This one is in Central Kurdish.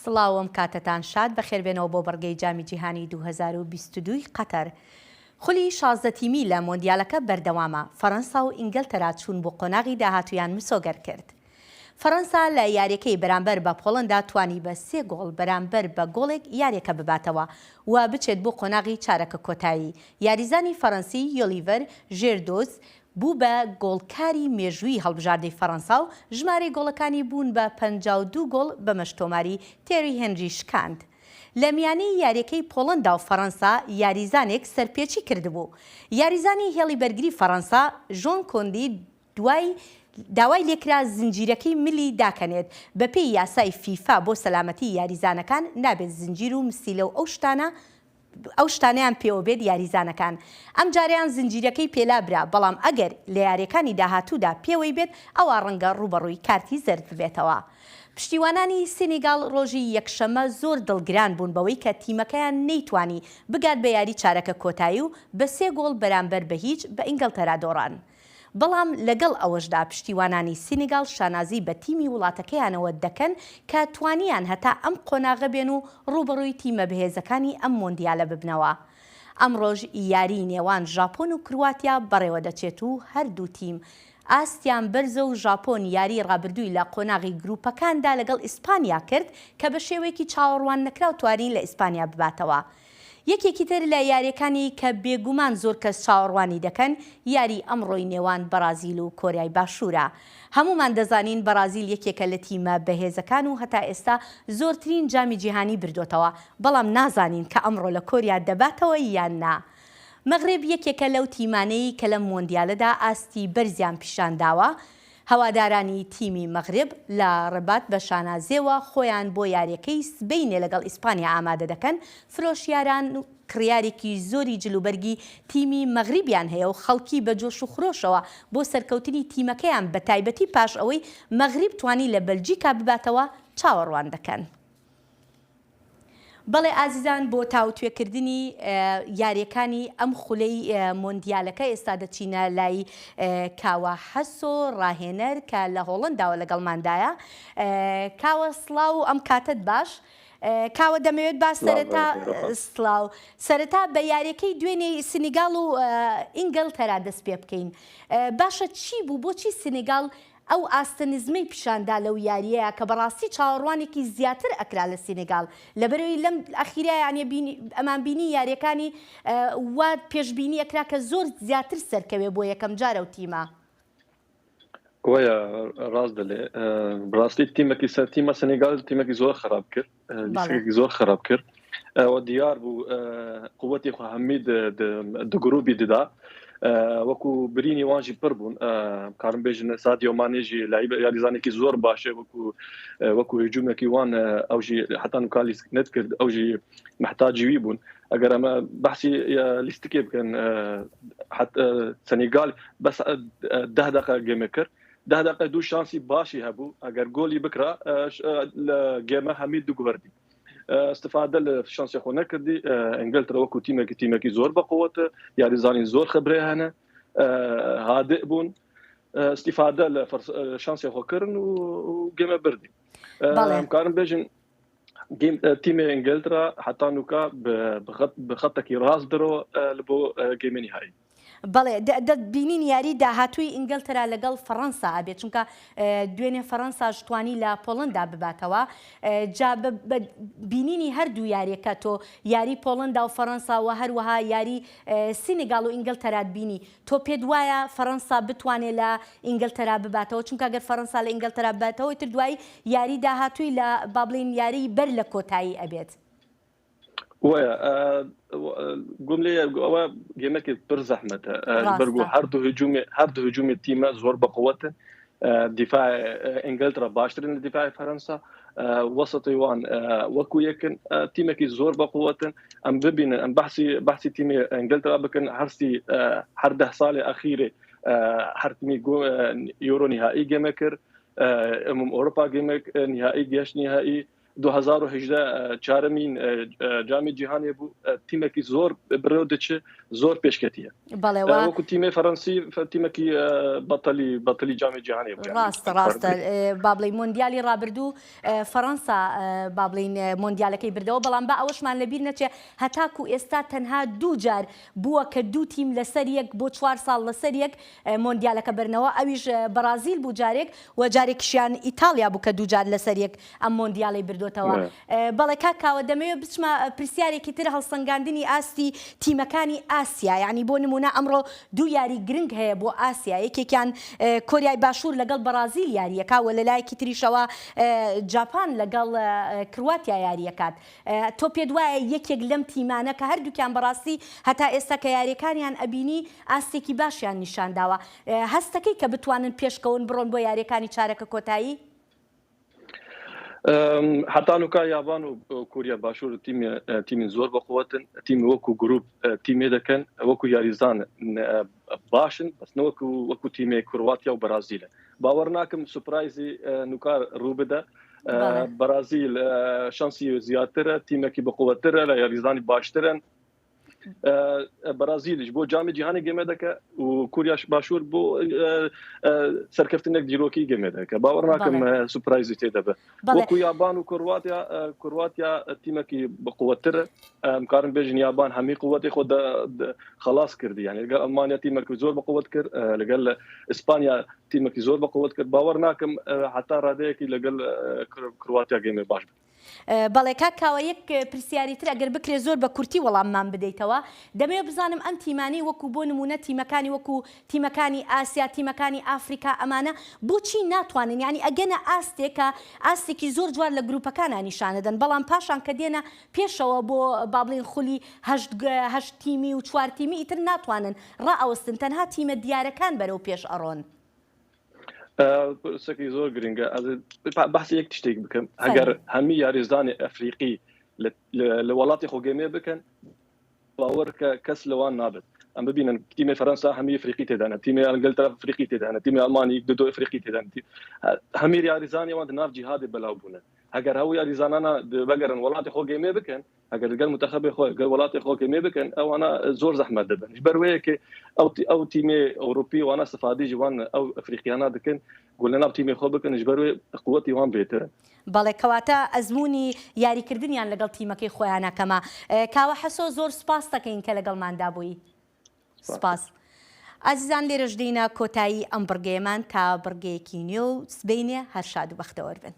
سڵاو ئەم کاتەتان شاد بەخێربێنەوە بۆ بڕگەی جامی جیهانی 2022 ی قەتەر. خولی 16 تیمی لە مۆندیالەکە بەردەوامە، فەرەنسا و ئینگلتەرا چوون بۆ قۆناغی داهاتوویان مسۆگەر کرد. فەرەنسا لە یاریەکەی بەرامبەر بە پۆڵەندا توانی بە سێ گۆڵ بەرامبەر بە گۆڵێک یاریەکە بباتەوە و بچێت بۆ قۆناغی چارەکە کۆتایی. یاریزانی فەرەنسی یۆلیڤەر ژێردۆز بوو بە گۆڵکاری مێژوویی هەڵبژاردەی فەرەنسا و ژمارەی گۆڵەکانی بوون بە 52 گۆڵ بەمەش تۆماری تێری هێنری شکاند. لە میانەی یاریەکەی پۆڵەندا و فەرەنسا یاریزانێک سەرپێچی کردبوو. یاریزانی هێڵی بەرگری فەرەنسا ژۆن کۆندی دوای داوای لێکرا زنجیرەکەی ملی داکەنێت، بەپێی یاسای فیفا بۆ سەلامەتی یاریزانەکان نابێت زنجیر و مسیلە و ئەو شتانە ئەو شتانەیان پێوە بێت یاریزانەکان ئەمجارەیان زنجیرەکەی پێلابرا، بەڵام ئەگەر لە یاریەکانی داهاتوودا پێوەی بێت ئەوا ڕەنگە ڕووبەڕووی کارتی زەرد ببێتەوە. پشتیوانانی سینیگال ڕۆژی یەکشەممە زۆر دڵگران بوون بەوەی کە تیمەکەیان نەیتوانی بگات بە یاری چارەکە کۆتایی و بە سێ گۆڵ بەرامبەر بە هیچ بە ئینگەڵتەرا دۆڕان. بەڵام لەگەڵ ئەوەشدا پشتیوانانی سینیگال شانازی بە تیمی وڵاتەکەیانەوە دەکەن کە توانیان هەتا ئەم قۆناغە بێن و ڕووبەڕووی تیمە بەهێزەکانی ئەم مۆندیالە ببنەوە. ئەمڕۆش یاریی نێوان ژاپۆن و کرواتیا بەڕێوەدەچێت و هەردوو تیم ئاستیان بەرزە و ژاپۆن یاریی ڕابردووی لە قۆناغی گرووپەکاندا لەگەڵ ئیسپانیا کرد کە بە شێوەیەکی چاوەڕواننەکراو توانی لە ئیسپانیا بباتەوە. یەکێکی تر لە یاریەکانی کە بێگومان زۆر کەس چاوەڕوانی دەکەن یاری ئەمڕۆی نێوان بەڕازیل و کۆریای باشوورە. هەموومان دەزانین بەڕازیل یەکێکە لە تیمە بەهێزەکان و هەتا ئێستا زۆرترین جامی جیهانی بردۆتەوە، بەڵام نازانین کە ئەمڕۆ لە کۆریا دەباتەوە یان نا. مەغریب یەکێکە لەو تیمانەی کە لەم مۆندیالەدا ئاستی بەرزیان پیشانداوە، هەوادارانی تیمی مەغریب لە ڕبات بە شانازیەوە خۆیان بۆ یاریەکەی سبەینێ لەگەڵ ئیسپانیا ئامادە دەکەن، فرۆشیاران کڕیارێکی زۆری جلوبەرگی تیمی مەغریبیان هەیە و خەڵکی بە جۆش و خرۆشەوە بۆ سەرکەوتنی تیمەکەیان بەتایبەتی پاش ئەوەی مەغریب توانی لە بەلجیکا بباتەوە چاوەڕوان دەکەن. بەڵێ ئازیزان بۆ تاوتوێکردنی یاریەکانی ئەم خولەی مۆندیالەکە ئێستا دەچینە لای کاوە حەسۆ ڕاهێنەر کە لە هۆڵنداوە لەگەڵماندایە. کاوە سڵاو و ئەم کاتەت باش. کاوە دەمەوێت با سەرەتا سڵاو سەرەتا بە یاریەکەی دوێنێی سنیگال و ئینگەلتەرا دەست پێ بکەین. باشە چی بوو بۆچی سنیگال ئەو ئاستە نزمەی پیشاندا لەو یاریەیا کە بەڕاستی چاوەڕوانێکی زیاتر ئەکرا لە سینیگال لەبەرئەوەی لەم ئەخیرا یانە بینی ئەمان بینی یاریەکانی وا پێشبینی ئەکرا کە زۆر زیاتر سەرکەوێ بۆ یەکەم جار ئەو تیمە. وایە ڕاست دەلێ بڕاستی تیمەکی سەر تیمە سەنیگال تیمەکی زۆر خراپ کرد لیستێکی زۆر خراپ کرد ئەوە دیار بوو قوتی خۆ هەمی گروبی ددا وەکو برینی وانژی پڕ بوون کارم بێژن سادیۆ مانێژی لای یاریزانێکی زۆر باشە وەکو وەکو هجوومێکی وان ئەوژی حتا نوکا لیست نەتکرد ئەوژی محتاجیوی بوون ئەگەر ئەمە بەحسی لیستکێ بکەن سەنیگال بەس ده دقە گەمە کرد ده دقە دوو شانسی باشی هەبوو ئەگەر گۆلی بکرا لە گێمە هەمی دوگوەردی استفادە لە شانسی خۆ نەکردی ئەنگلترا وەکو تیمێکی تیمێکی زۆر بەقوەتە یاریزانی زۆر خبرێ هەنە هادئ بوون استفادە لە شانسی خۆکردن و گەمە بردی کارم بێژن تیمێ ئینگلترا حتا نوکە بە خەتەکی ڕاست درۆ لە بۆ گەیمە نهایی. بەڵێ دەبینین یاری داهاتووی ئینگلتەرا لەگەڵ فەڕەنسا ئەبێت چونکە دوێنێ فەڕەنساش توانی لە پۆڵندا بباتەوە جا بە بینینی هەردوو یاریەکە تۆ یاری پۆڵندا و فەڕەنسا و هەروەها یاری سینیگال و ئینگلتەرات بینی تۆ پێت وایە فەڕەنسا بتوانێت لە ئینگلتەرا بباتەوە چونکە گەر فەڕەنسا لە ئینگلتەرا بباتەوە ئیتر دوایی یاری داهاتووی لە با بڵێین یاری بەر لە کۆتایی ئەبێت. وایە گوم لێ ئەوە گێمەکی پر زەحمەتە بەرگو هەردوو هجومی هەردوو هجومی تیمە زۆر بەقوەتن دیفاع ئینگلترا باشترن لە دیفاع فەرەنسا وەسەتی وان وەکو یەکن تیمێکی زۆر بەقوەتن ئەم ببینن ئەم بەحسی بەحسی تیمی ئینگلترا بکەن هەرسی هەر ده ساڵی ئەخیرێ هەرتمی یۆرۆ نهایی گەمە کرد ئەمم ئەوروپا گەمێک نهایی گەشت نهایی. 2018 چارەمین جامی جیهانێ بوو تیمێکی زۆر بڕێو دەچ زۆر پێشکەتیە بەڵێ وە وەکو تیمێ فەرەنسی تیمێکی بەتەلی بەتەلی جامی جیهانێ بوو ڕاستە ڕاستە با بڵێین مۆندیالی ڕابردوو فەرەنسا با بڵێین مۆندیالەکەی بردەوە بەڵام با ئەوەشمان لەبیر نەچێ هەتاکو ئێستا تەنها دوو جار بووە کە دوو تیم لەسەر یەک بۆ چوار ساڵ لەسەر یەک مۆندیالەکە بردنەوە ئەویش بەڕازیل بوو جارێک و جارێکیشیان ئیتاڵیا بوو کە دوو جار لەسەر یەک ئەم مۆندیالەی بردۆتەوە. بەڵێ کاک کاوە دەمەوێت بچمە پرسیارێکی تر هەڵسەنگاندنی ئاستی تیمەکانی ئاسیا یانی بۆ نمونە ئەمڕۆ دوو یاری گرنگ هەیە بۆ ئاسیا یەکێکیان کۆریای باشوور لەگەڵ بەڕازیل یاریەکا و لەلایەکی تریشەوە جاپان لەگەڵ کرواتیا یاریەکات تۆ پێت وایە یەکێک لەم تیمانە کە هەردووکیان بەڕاستی هەتا ئێستا کە یاریەکانیان ئەبینی ئاستێکی باشیان نیشانداوە هەستەکەی کە بتوانن پێشکەون بڕۆن بۆ یاریەکانی چارەکە کۆتایی؟ هەتا نوکا یابان و کۆریا باشوور تیمی زۆر بەقوەتن تیمی وەکو گروپ تیمێ دەکەن وەکو یاریزان باشن بەس نەوەکو وەکو تیمێ کرواتیا و بەرازیلە باوەڕ ناکەم سوپرایزی نوکار ڕوو بدە بەرازیل شانسی زیاترە تیمێکی بەقوەترە لە یاریزانی باشترن بەرازیلیش بۆ جامی جیهانی گەمە دەکە و کوریاش باشوور بۆ سەرکەفتنێک دیرۆکی گەمە دەکە باوەڕ ناکەم سوپرایزی تێ دەبێت وەکو یابان و کرواتیا کرواتیا تیمەکی بقوتر ئەم کارن بێژن یابان هەمی قوتی خۆ خلاص کردی یعنی لەگەڵ ئەلمانیا تیمەکی زۆر بەقوت کرد لەگەڵ ئیسپانیا تیمەکی زۆر بەقوت کرد باوەڕ ناکەم حتا ڕادەیەکی لەگەڵ کرواتیا گەمێ باش بێت. بەڵێ کاک کاوە یەک پرسیاری تر ئەگەر بکرێت زۆر بە کورتی وەڵاممان بدەیتەوە دەمەوێت بزانم ئەم تیمانەی وەکو بۆ نمونە تیمەکانی وەکو تیمەکانی ئاسیا تیمەکانی ئافریکا ئەمانە بۆچی ناتوانن یانی ئەگەنە ئاستێک کە ئاستێکی زۆر جوان لە گروپەکانا نیشانەدەن بەڵام پاشان کە دێنە پێشەوە بۆ با بڵێین خولی هەشت هەشت تیمی و چوار تیمی ئیتر ناتوانن ڕائەوەستن تەنها تیمە دیارەکان بەرەو پێش ئەڕۆن. پرسەکەی زۆر گرنگە بەحسی یەک شتێک بکەم ئەگەر هەمی یاریزانی ئەفریقی لە وڵاتی خۆگەمێ بکەن باوەڕ کە کەس لەوان نابێت ئەم ببینن تیمی فەرەنسا هەمی ئەفریقی تێدانە تیمی ئەنگلتەرا ئەفریقی تێدانە تیمی ئەڵمانی دو ئەفریقی تێدان هەمی یاریزانی وان ناو جیهادی بەلاو بوونە ئەگەر هەو یاریزانانە بەگەرن وڵاتی خۆگەمێ بکەن ئەگەر گەل منتەخەبێ خۆ گەل وڵاتی خۆ گەمێ بکەن ئەوانە زۆر زەحمەت دەبن بەر وەیە ئەو ئەو تیمێ ئەوروپی وانە سفادی جوان ئەو ئەفریقیانە دەکەن گول لە ناو تیمێ خۆ بکەن ژبەر وێ قوتی وان بێترن. بەڵێ کەواتە ئەزموونی یاریکردنیان لەگەڵ تیمەکەی خۆیانا کەمە. کاوە حەسۆ زۆر سوپاست دەکەین کە لەگەڵماندا بووی. سوپاس. ئازیزان لێرەش دێینە کۆتایی ئەم بڕگەیەمان تا بڕگەیەکی نوێ و سبەینێ هەر شاد و بەختەوەر بن.